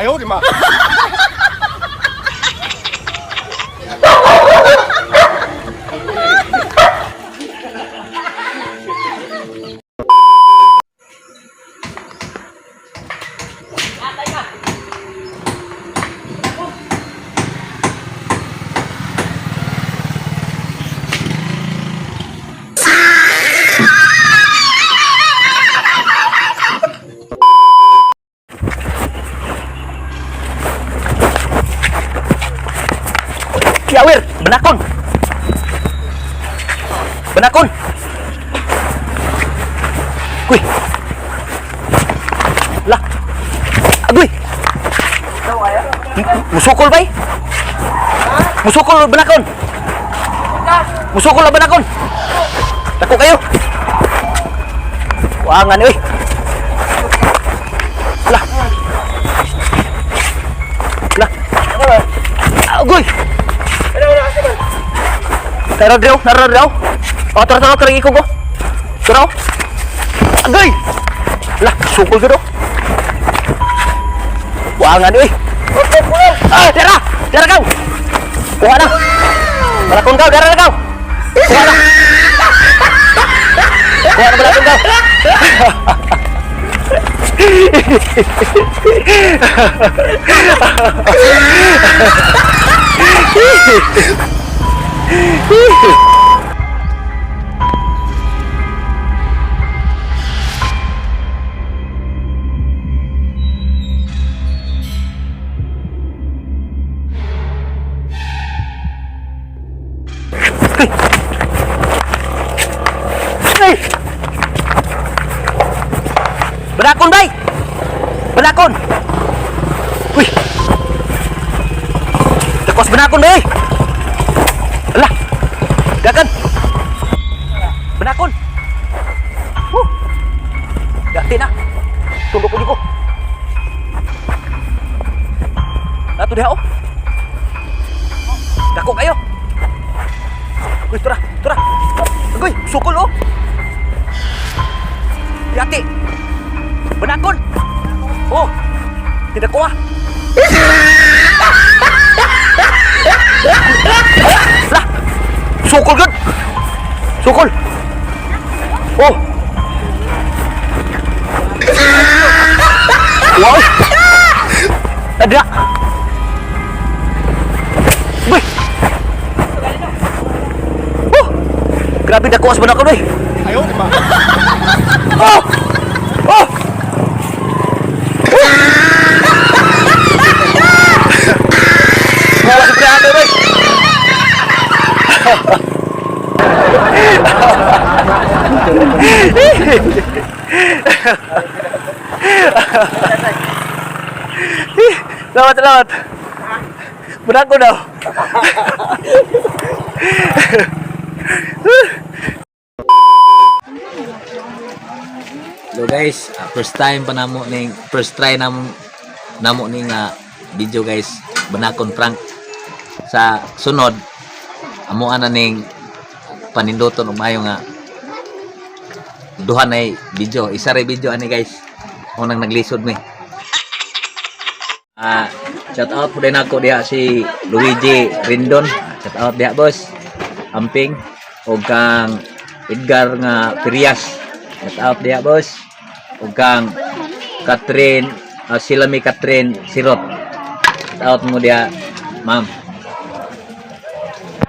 哎呦我的妈！ Kiawir, benakon. Benakon. Kuy. Lah. Agoy. Musukol bay? Musukol benakon. Musukol benakon. Dako kayo. Wangan euy. Lah. Lah. Agoy. Tara draw, tara draw. Oh, tara tara kering ko. Tara. Agay. Lah, sukol gud. Wangan euy. Ah, dara. Dara kau. Kuha na. Balakon kau, dara kau. Kuha na. Kuha na balakon kau. Ay! Balakon bay! Balakon! Uy! Dakos banakon bay! Alah! Dagan! Banakon! Huh! Dati na! Tundok ko ko! Nato diha oh! Dako kayo! Uy, tura! Tura! Agoy! Sukol oh! Yati! Banakon! Oh! Tidak kuah! Lah! Sukol gud! Sukol! Oh! Wow! Ada! Uy! Oh! Grabe na kuwas banakon uy! 哎呦我的妈！ Oh! Oh! Wala si Priado, boy. Salamat, salamat. Benang ko daw. Hello guys, first time pa namo ning first try namo namo ning video guys, banakon prank. Sa sunod amo ana ning paninduton og maayo nga duha nay video, isa ray video ani guys. Unang naglisod mi. Shout out po din ako diha si Luigi Rindon. Shout out diha, boss. Amping og kang Edgar nga Pirias. Shout out diha, boss. Og kang Catherine, sila mi Catherine Sirot. Shout out mo diha, ma'am.